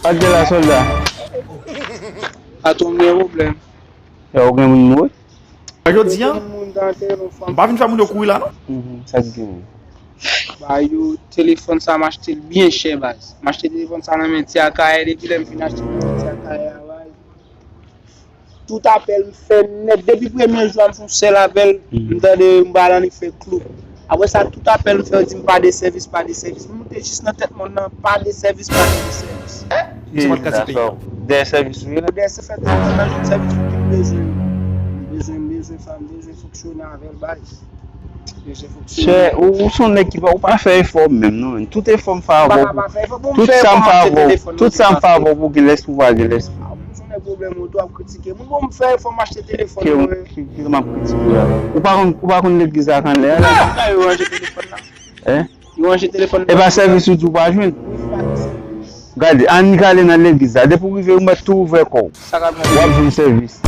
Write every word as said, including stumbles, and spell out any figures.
Sa k gen la, sòlda? Patwon m gen pwoblèm. Yo, ou gen moun mouri? Jodi a, Moun dan telefòn. M pa vin fè moun yo kouri la, non. Mhm, sa k gen? Ba yo telefòn sa m achte l byen chè baz. M achte telefòn sa nan men ti Akayè depi lè m fin achte l nan men ti Akayè a baz. Tout apèl m fè nèt depi premye jou a m fè yon sèl apèl, m tande m ba l annik fè klou. Apre sa tout apèl m fè yo di m pa de sèvis, pa de sèvis. M moute jis nan tèt mòn nan, pa de sèvis, pa de sèvis. Se mwen k kase peyi a. De sèvis wi la. Dèyè se fè telefòn nan jwenn sèvis ou ki bezwen. M bezwen, m bezwen fè, m bezwen fonksyone avè l baz. M bezwen fonksyone. Chè, ou, ou se yon nèg ki pa, ou pa fè efò menm non. Tout efò m fè avè Papa w. Pa fè efò pou m Tout fè sa efò m m fè achte avè w. telefòn. Tout sa m fè avè w pou gen lespri w pa gen lespri. Ah, m se yon nèg pwoblèm oto ap kritike. Moun bon m fè efò m achte telefòn Ke mwen. Ke, ke m ap kritike la. Ou pa konn, ou pa konn legliz la k anlè a la. Sa yo ranje telefòn nan. Hein? Yo ranje telefòn E pa sèvis ou di ou pa jwenn. Gade, annik ale nan legliz la. Depi w rive, ou mèt tou ouvè kò w. Sa k ap W ap jwenn sèvis.